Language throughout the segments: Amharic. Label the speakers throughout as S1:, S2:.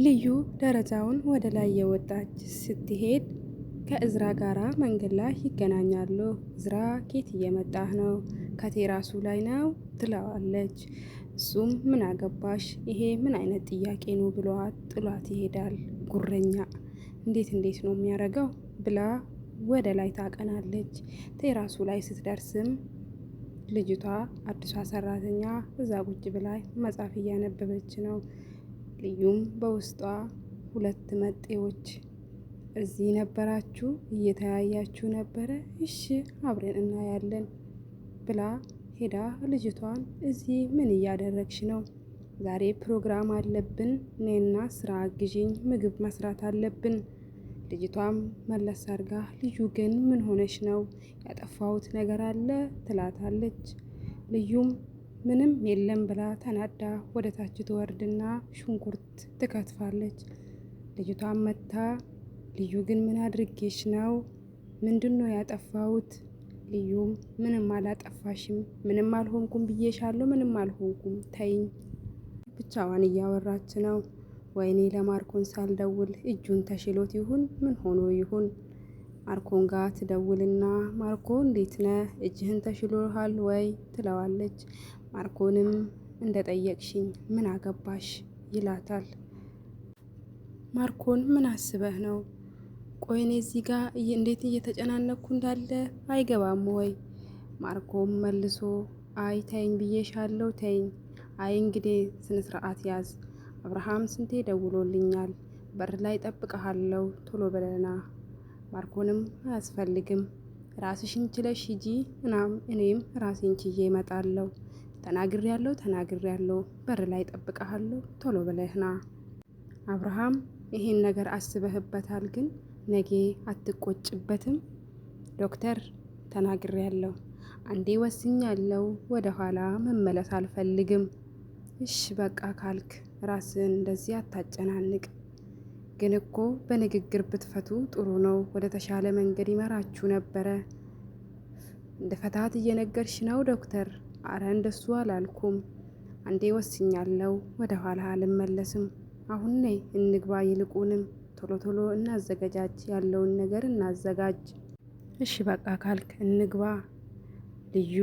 S1: ልዩ ደረጃውን ወደ ላይ የወጣች ስትሄድ ከእዝራ ጋራ መንገድ ላይ ይገናኛሉ። እዝራ ኬት እየመጣህ ነው? ከቴራሱ ላይ ነው ትለዋለች። እሱም ምን አገባሽ ይሄ ምን አይነት ጥያቄ ነው ብሏት ጥሏት ይሄዳል። ጉረኛ እንዴት እንዴት ነው የሚያደርገው ብላ ወደ ላይ ታቀናለች። ቴራሱ ላይ ስትደርስም ልጅቷ አዲሷ ሰራተኛ እዛ ቁጭ ብላ መጽሐፍ እያነበበች ነው። ልዩም በውስጧ ሁለት መጤዎች እዚህ ነበራችሁ፣ እየተያያችሁ ነበረ፣ እሺ አብረን እናያለን ብላ ሄዳ ልጅቷን እዚህ ምን እያደረግሽ ነው? ዛሬ ፕሮግራም አለብን፣ እኔና ስራ አግዢኝ፣ ምግብ መስራት አለብን። ልጅቷም መለስ አድርጋ ልዩ ግን ምን ሆነሽ ነው? ያጠፋሁት ነገር አለ ትላታለች። ልዩም ምንም የለም ብላ ተናዳ ወደ ታች ትወርድና ሽንኩርት ትከትፋለች። ልጅቷም መታ ልዩ ግን ምን አድርጌሽ ነው? ምንድን ነው ያጠፋሁት? ልዩም ምንም አላጠፋሽም፣ ምንም አልሆንኩም ብዬሻለሁ፣ ምንም አልሆንኩም ተይኝ። ብቻዋን እያወራች ነው። ወይኔ ለማርኮን ሳልደውል እጁን ተሽሎት ይሁን ምን ሆኖ ይሁን? ማርኮን ጋር ትደውልና ማርኮ እንዴት ነህ? እጅህን ተሽሎሃል ወይ ትለዋለች። ማርኮንም እንደጠየቅሽኝ ምን አገባሽ ይላታል። ማርኮን ምን አስበህ ነው? ቆይ እኔ እዚህ ጋር እንዴት እየተጨናነቅኩ እንዳለ አይገባም ወይ? ማርኮም መልሶ አይ ተይኝ ብዬሻለሁ ተይኝ። አይ እንግዲህ ስነ ስርዓት ያዝ። አብርሃም ስንቴ ደውሎልኛል፣ በር ላይ ጠብቀሃለሁ፣ ቶሎ በለና። ማርኮንም አያስፈልግም ራስሽን ችለሽ ሂጂ፣ እናም እኔም ራሴን ችዬ እመጣለሁ። ተናግሬያለሁ ተናግሬያለሁ፣ በር ላይ ጠብቀሃለሁ፣ ቶሎ ብለህና። አብርሃም ይሄን ነገር አስበህበታል ግን ነጌ አትቆጭበትም? ዶክተር ተናግሬያለሁ፣ አንዴ ወስኛለሁ፣ ወደ ኋላ መመለስ አልፈልግም። እሽ በቃ ካልክ ራስን እንደዚህ አታጨናንቅ። ግን እኮ በንግግር ብትፈቱ ጥሩ ነው፣ ወደ ተሻለ መንገድ ይመራችሁ ነበረ። እንደ ፈታት እየነገርሽ ነው ዶክተር? አረ እንደሱ አላልኩም። አንዴ ወስኛለሁ፣ ወደ ኋላ አልመለስም። አሁን ነይ እንግባ፣ ይልቁንም ቶሎ ቶሎ እናዘገጃጅ፣ ያለውን ነገር እናዘጋጅ። እሺ በቃ ካልክ እንግባ። ልዩ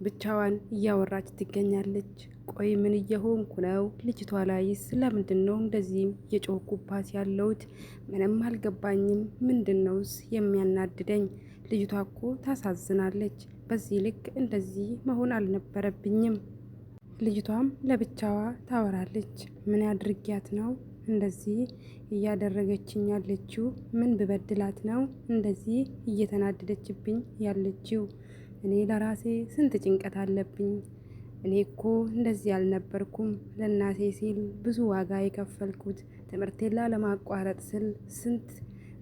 S1: ብቻዋን እያወራች ትገኛለች። ቆይ ምን እየሆንኩ ነው? ልጅቷ ላይስ ለምንድን ነው እንደዚህ እየጮህኩባት ያለሁት? ምንም አልገባኝም። ምንድን ነውስ የሚያናድደኝ? ልጅቷ እኮ ታሳዝናለች። በዚህ ልክ እንደዚህ መሆን አልነበረብኝም። ልጅቷም ለብቻዋ ታወራለች። ምን አድርጊያት ነው እንደዚህ እያደረገችኝ ያለችው? ምን ብበድላት ነው እንደዚህ እየተናደደችብኝ ያለችው? እኔ ለራሴ ስንት ጭንቀት አለብኝ። እኔ እኮ እንደዚህ አልነበርኩም። ለእናቴ ሲል ብዙ ዋጋ የከፈልኩት ትምህርቴን ላለማቋረጥ ስል ስንት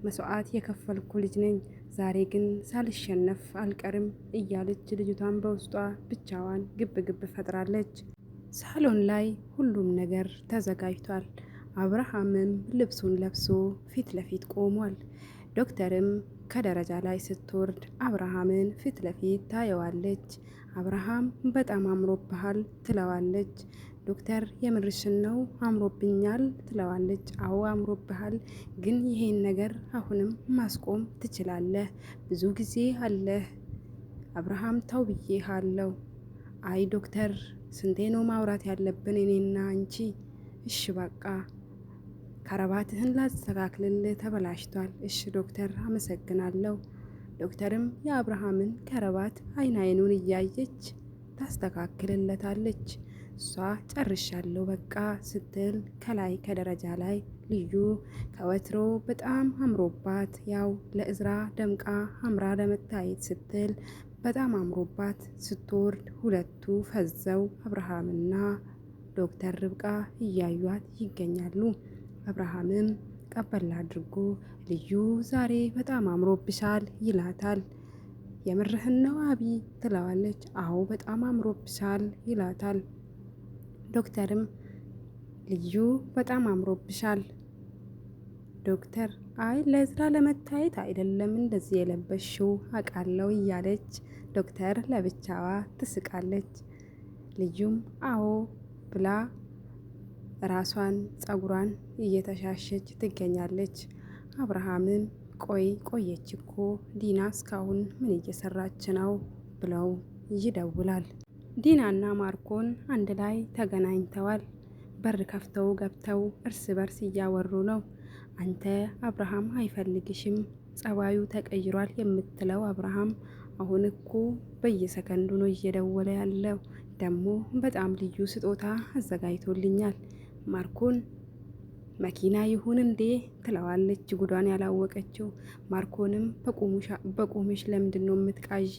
S1: መስዋዕት የከፈልኩ ልጅ ነኝ። ዛሬ ግን ሳልሸነፍ አልቀርም እያለች ልጅቷን በውስጧ ብቻዋን ግብ ግብ ፈጥራለች። ሳሎን ላይ ሁሉም ነገር ተዘጋጅቷል። አብርሃምም ልብሱን ለብሶ ፊት ለፊት ቆሟል። ዶክተርም ከደረጃ ላይ ስትወርድ አብርሃምን ፊት ለፊት ታየዋለች። አብርሃም በጣም አምሮብሃል ትለዋለች። ዶክተር የምርሽን ነው አምሮብኛል ትለዋለች። አዎ አምሮብሃል፣ ግን ይሄን ነገር አሁንም ማስቆም ትችላለህ፣ ብዙ ጊዜ አለህ። አብርሃም ተው ብዬሃለሁ። አይ ዶክተር ስንቴ ነው ማውራት ያለብን እኔና አንቺ? እሺ በቃ ከረባትህን ላስተካክልልህ ተበላሽቷል። እሺ ዶክተር አመሰግናለሁ። ዶክተርም የአብርሃምን ከረባት አይን አይኑን እያየች ታስተካክልለታለች። እሷ ጨርሻለሁ በቃ ስትል ከላይ ከደረጃ ላይ ልዩ ከወትሮ በጣም አምሮባት ያው ለእዝራ ደምቃ አምራ ለመታየት ስትል በጣም አምሮባት ስትወርድ ሁለቱ ፈዘው አብርሃምና ዶክተር ርብቃ እያዩት ይገኛሉ። አብርሃምም ቀበል አድርጎ ልዩ ዛሬ በጣም አምሮብሻል ይላታል። የምርህን ነው አቢ ትለዋለች። አዎ በጣም አምሮብሻል ይላታል። ዶክተርም ልዩ በጣም አምሮብሻል ዶክተር አይ ለዝራ ለመታየት አይደለም እንደዚህ የለበሽው አውቃለሁ እያለች ዶክተር ለብቻዋ ትስቃለች። ልዩም አዎ ብላ ራሷን ጸጉሯን እየተሻሸች ትገኛለች። አብርሃምም ቆይ ቆየች እኮ ዲና እስካሁን ምን እየሰራች ነው ብለው ይደውላል። ዲናና ማርኮን አንድ ላይ ተገናኝተዋል። በር ከፍተው ገብተው እርስ በርስ እያወሩ ነው። አንተ አብርሃም አይፈልግሽም ጸባዩ ተቀይሯል የምትለው አብርሃም አሁን እኮ በየሰከንዱ ነው እየደወለ ያለው። ደግሞ በጣም ልዩ ስጦታ አዘጋጅቶልኛል። ማርኮን መኪና ይሁን እንዴ ትለዋለች፣ ጉዷን ያላወቀችው። ማርኮንም በቁምሽ ለምንድን ነው የምትቃዢ?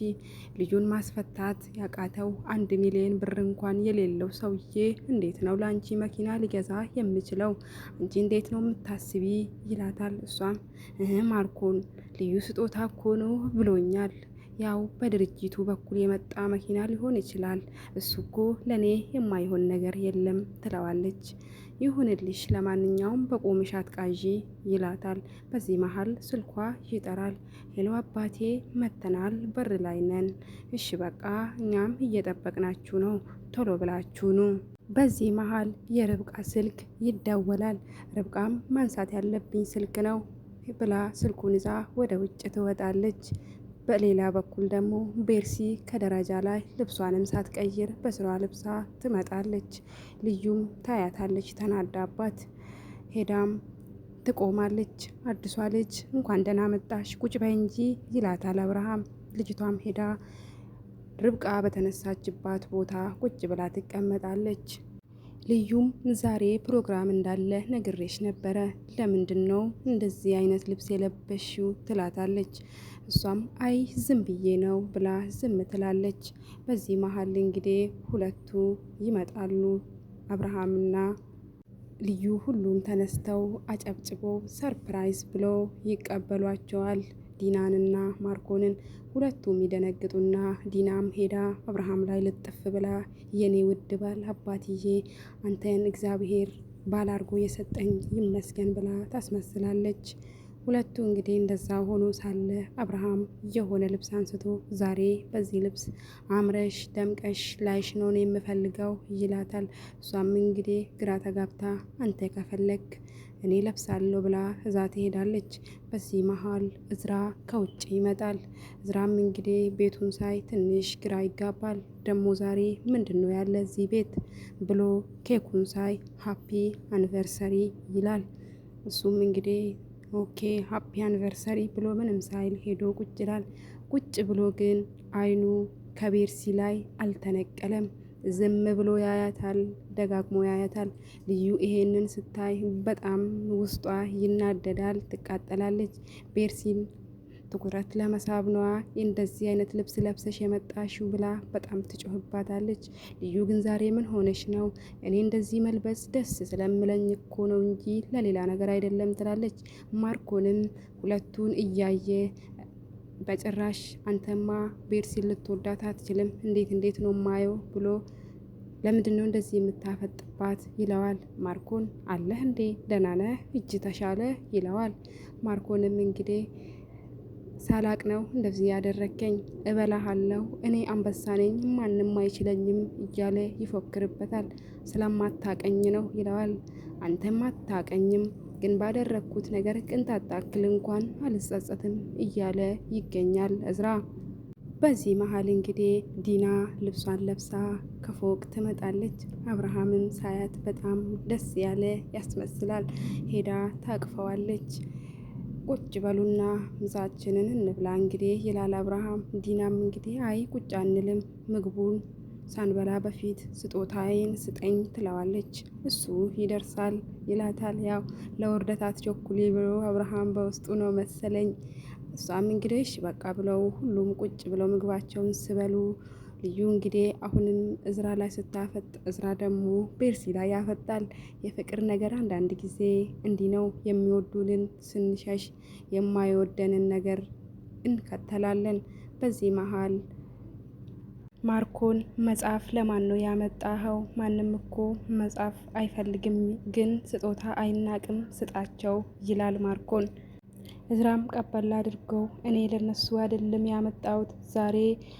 S1: ልጁን ማስፈታት ያቃተው 1 ሚሊዮን ብር እንኳን የሌለው ሰውዬ እንዴት ነው ለአንቺ መኪና ሊገዛ የምችለው? አንቺ እንዴት ነው የምታስቢ? ይላታል። እሷም እህ ማርኮን ልዩ ስጦታ እኮ ነው ብሎኛል ያው በድርጅቱ በኩል የመጣ መኪና ሊሆን ይችላል። እሱ እኮ ለእኔ የማይሆን ነገር የለም ትለዋለች። ይሁንልሽ፣ ለማንኛውም በቁምሽ አትቃዢ ይላታል። በዚህ መሀል ስልኳ ይጠራል። Hello አባቴ፣ መተናል፣ በር ላይ ነን። እሺ በቃ እኛም እየጠበቅናችሁ ነው፣ ቶሎ ብላችሁ ኑ። በዚህ መሀል የርብቃ ስልክ ይደወላል። ርብቃም ማንሳት ያለብኝ ስልክ ነው ብላ ስልኩን ይዛ ወደ ውጭ ትወጣለች። በሌላ በኩል ደግሞ ቤርሲ ከደረጃ ላይ ልብሷንም ሳትቀይር በስሯ ልብሳ ትመጣለች። ልዩም ታያታለች ተናዳባት ሄዳም ትቆማለች። አዲሷ ልጅ እንኳን ደህና መጣሽ ቁጭ በይ እንጂ ይላታል አብርሃም። ልጅቷም ሄዳ ርብቃ በተነሳችባት ቦታ ቁጭ ብላ ትቀመጣለች። ልዩም ዛሬ ፕሮግራም እንዳለ ነግሬሽ ነበረ፣ ለምንድን ነው እንደዚህ አይነት ልብስ የለበሽው? ትላታለች። እሷም አይ ዝም ብዬ ነው ብላ ዝም ትላለች። በዚህ መሀል እንግዲህ ሁለቱ ይመጣሉ፣ አብርሃምና ልዩ። ሁሉም ተነስተው አጨብጭበው surprise ብለው ይቀበሏቸዋል ዲናንና ማርኮንን። ሁለቱም ይደነግጡና ዲናም ሄዳ አብርሃም ላይ ልጥፍ ብላ የኔ ውድ ባል አባትዬ አንተን እግዚአብሔር ባል አድርጎ የሰጠኝ ይመስገን ብላ ታስመስላለች። ሁለቱ እንግዲህ እንደዛ ሆኖ ሳለ አብርሃም የሆነ ልብስ አንስቶ ዛሬ በዚህ ልብስ አምረሽ ደምቀሽ ላይሽ ነው የምፈልገው ይላታል። እሷም እንግዲህ ግራ ተጋብታ አንተ ከፈለግ እኔ ለብሳለሁ ብላ እዛ ትሄዳለች። በዚህ መሀል እዝራ ከውጭ ይመጣል። እዝራም እንግዲህ ቤቱን ሳይ ትንሽ ግራ ይጋባል። ደግሞ ዛሬ ምንድን ነው ያለ እዚህ ቤት ብሎ ኬኩን ሳይ happy anniversary ይላል። እሱም እንግዲህ okay happy anniversary ብሎ ምንም ሳይል ሄዶ ቁጭ ይላል። ቁጭ ብሎ ግን አይኑ ከቤርሲ ላይ አልተነቀለም። ዝም ብሎ ያያታል፣ ደጋግሞ ያያታል። ልዩ ይሄንን ስታይ በጣም ውስጧ ይናደዳል፣ ትቃጠላለች። ቤርሲን ትኩረት ለመሳብ ነዋ እንደዚህ አይነት ልብስ ለብሰሽ የመጣሽው ብላ በጣም ትጮህባታለች። ልዩ ግን ዛሬ ምን ሆነሽ ነው? እኔ እንደዚህ መልበስ ደስ ስለምለኝ እኮ ነው እንጂ ለሌላ ነገር አይደለም ትላለች። ማርኮንም ሁለቱን እያየ በጭራሽ አንተማ ቤርሲን ልትወዳት አትችልም፣ እንዴት እንዴት ነው ማየው ብሎ ለምንድን ነው እንደዚህ የምታፈጥባት ይለዋል። ማርኮን አለህ እንዴ ደህና ነህ? እጅ ተሻለ ይለዋል። ማርኮንም እንግዲህ ሳላቅ ነው እንደዚህ ያደረከኝ፣ እበላሃለሁ፣ እኔ አንበሳ ነኝ፣ ማንም አይችለኝም እያለ ይፎክርበታል። ስለማታቀኝ ነው ይለዋል። አንተም አታቀኝም፣ ግን ባደረግኩት ነገር ቅንጣት ታክል እንኳን አልጸጸትም እያለ ይገኛል እዝራ። በዚህ መሀል እንግዲህ ዲና ልብሷን ለብሳ ከፎቅ ትመጣለች። አብርሃምም ሳያት በጣም ደስ ያለ ያስመስላል። ሄዳ ታቅፈዋለች። ቁጭ በሉና ምሳችንን እንብላ እንግዲህ ይላል አብርሃም። ዲናም እንግዲህ አይ ቁጭ አንልም፣ ምግቡን ሳንበላ በፊት ስጦታዬን ስጠኝ ትለዋለች። እሱ ይደርሳል ይላታል። ያው ለውርደት አትቸኩሊ ብሎ አብርሃም በውስጡ ነው መሰለኝ። እሷም እንግዲህ እሺ በቃ ብለው ሁሉም ቁጭ ብለው ምግባቸውን ስበሉ ልዩ እንግዲህ አሁንም እዝራ ላይ ስታፈጥ እዝራ ደግሞ ቤርሲ ላይ ያፈጣል። የፍቅር ነገር አንዳንድ ጊዜ እንዲህ ነው። የሚወዱንን ስንሸሽ የማይወደንን ነገር እንከተላለን። በዚህ መሀል ማርኮን መጽሐፍ ለማን ነው ያመጣኸው? ማንም እኮ መጽሐፍ አይፈልግም፣ ግን ስጦታ አይናቅም፣ ስጣቸው ይላል ማርኮን። እዝራም ቀበል አድርገው እኔ ለነሱ አይደለም ያመጣሁት፣ ዛሬ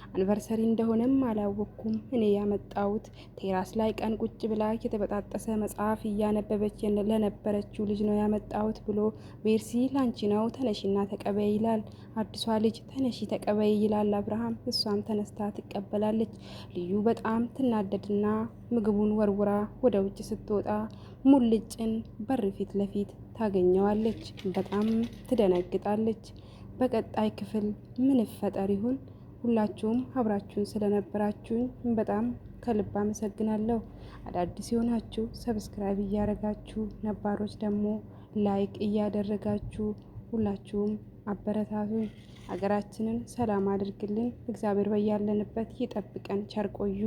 S1: አንቨርሰሪ እንደሆነም አላወቅኩም። እኔ ያመጣሁት ቴራስ ላይ ቀን ቁጭ ብላ የተበጣጠሰ መጽሐፍ እያነበበች ለነበረችው ልጅ ነው ያመጣሁት ብሎ ቤርሲ ላንቺ ነው ተነሺና ተቀበይ ይላል። አዲሷ ልጅ ተነሺ ተቀበይ ይላል አብርሃም። እሷም ተነስታ ትቀበላለች። ልዩ በጣም ትናደድና ምግቡን ወርውራ ወደ ውጭ ስትወጣ ሙልጭን በር ፊት ለፊት ታገኘዋለች። በጣም ትደነግጣለች። በቀጣይ ክፍል ምን ይፈጠር ይሆን? ሁላችሁም አብራችሁን ስለነበራችሁኝ በጣም ከልብ አመሰግናለሁ። አዳዲስ የሆናችሁ subscribe እያደረጋችሁ፣ ነባሮች ደግሞ like እያደረጋችሁ ሁላችሁም አበረታቱኝ። ሀገራችንን ሰላም አድርግልን። እግዚአብሔር በያለንበት ይጠብቀን። ቸር ቆዩ።